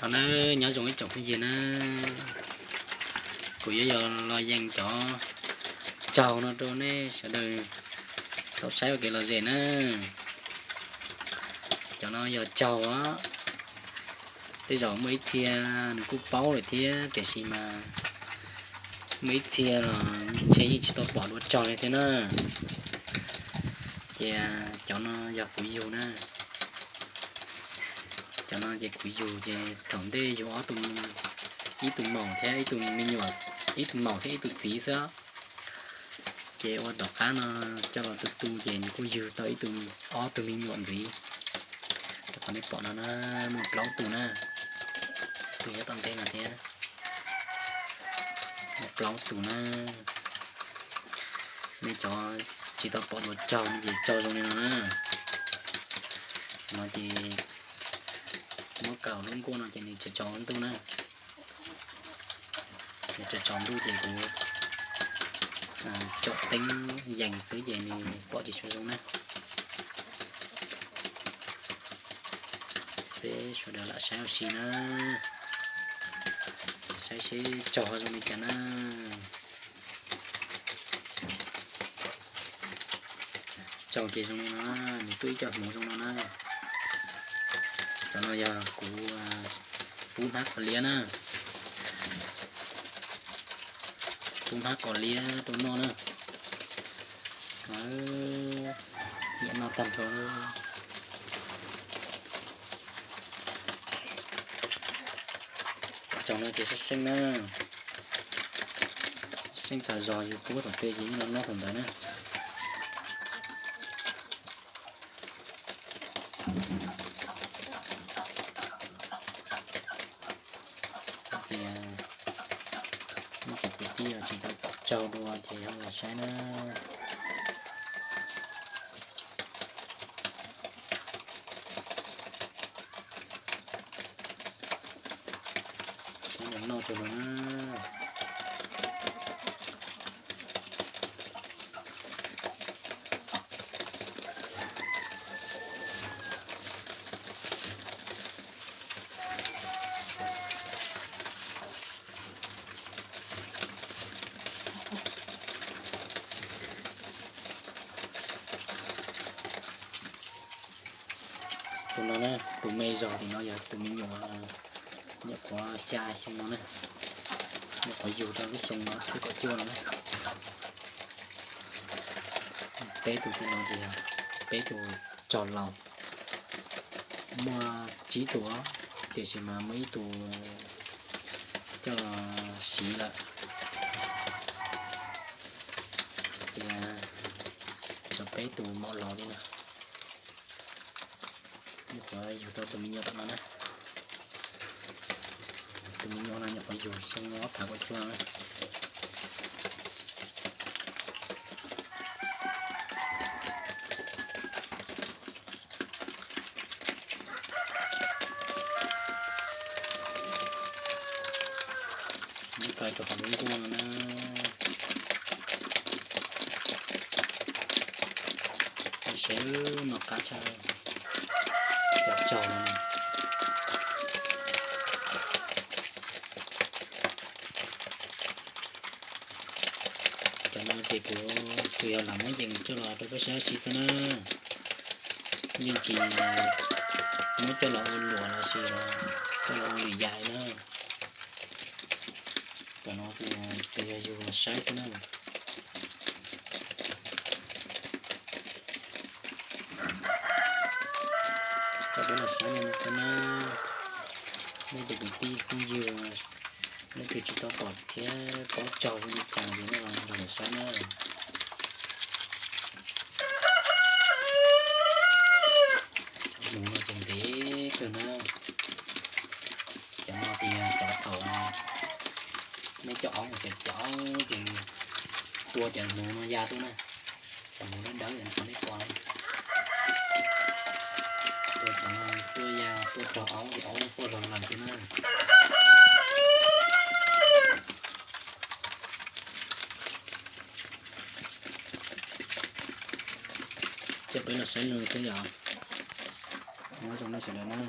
Os na, nyob zoo ib tsoom phooj ywg na, kuv yuav yog los yees cov tsaug no rau nej sawv daws tau saib ua kev lom zem na. Cov no yog tsaug os, tej zaum muaj ib txhia nws kuj paub lawm thiab tiam sis mas muaj ib txhia los ntshe yeej tsis tau pom dua tsaug li thiab na. Ces cov no yog kuv yug na. Cov no ces kuv yug ces thaum ntej yug ob tug, ib tug maum thiab ib tug me nyuam, ib tug maum thiab ib tug txiv xwb. Ces ua tom qab no coj los tu tu ces nws kuj yug tau ib tug, ob tug me nyuam ntxiv. Rau qhov nej pom no na, muaj plaub tus na, tus nyob tom ntej no thiab, muaj plaub tus na. Nej cov tsis tau pom dua tsaug no ces tsaug zoo li no na. No ces muab kaw lub nkuaj no ces nws tsaus tsaus ntuj na. Nws tsaus tsaus ntuj ces kuv tsom teeb yees xwb ces nws pom tsis tshua zoo na. Peb sawv daws lam saib ua si na, saib seb tsaug zoo li cas na. Tsaug ces zoo li no, nws tuaj ib co hmuv zoo no na. Cov no yog kuv pub hnab qos liab na, pub hnab qos liab rau noj na. Nyiam noj tag nrho. Tsaug no ces sab seej na, seej tas zog, yus pub thaum twg ces yeej noj thaum ntawd na. Tias nej cov kwv tij tsis tau pom tsaug dua ces ho los saib na. Saib nws noj tau no na. Tus no na, tus me zog tim no yog tus me nyuam, nyuam qhuav xya xyoo no na, nyuam qhuav yug rau lub xyoo no twb kaum cuaj no na. Peb tus tim no ces yog peb tus tsov laus, muaj tsib tus, tiam sis mas muaj ib tus coj los siv lawm. Ces cov peb tus maum laus li no, nyuam qhuav yug tau tus me nyuam tom no na. Tus me nyuam no nyuam qhuav yug xyoo ob phav kaum cuaj na. Muab kaw rau hauv lub nkuaj no na. Seb no qab tshaj, cov tsaug no. Cov no ces kuv, kuv yog lam muab yees coj los rau peb saib ua si xwb na. Yeej tsis muab coj los ua luam los sis coj los ua lwm yam na. Cov no ces yog yug los saib xwb na. Coj peb los saib li no xwb na. Nej cov kwv tij phooj ywg, leej twg tsis tau pom thiab paub tsaug zoo li cas ces nej los nrog kuv saib na. Hmuv no ces ntev kawg na. Cov no ces yog cov thaum nej coj aub mus caum caum ces tua cov hmuv no ya tuaj na. Cov hmuv dawb dawb cov nej pom na, tua cov no tuaj ya tuaj raug aub ces aub quaj zog lawm xwb na. Coj peb los saib zoo xwb yom. Nyob zoo nej sawv daws na.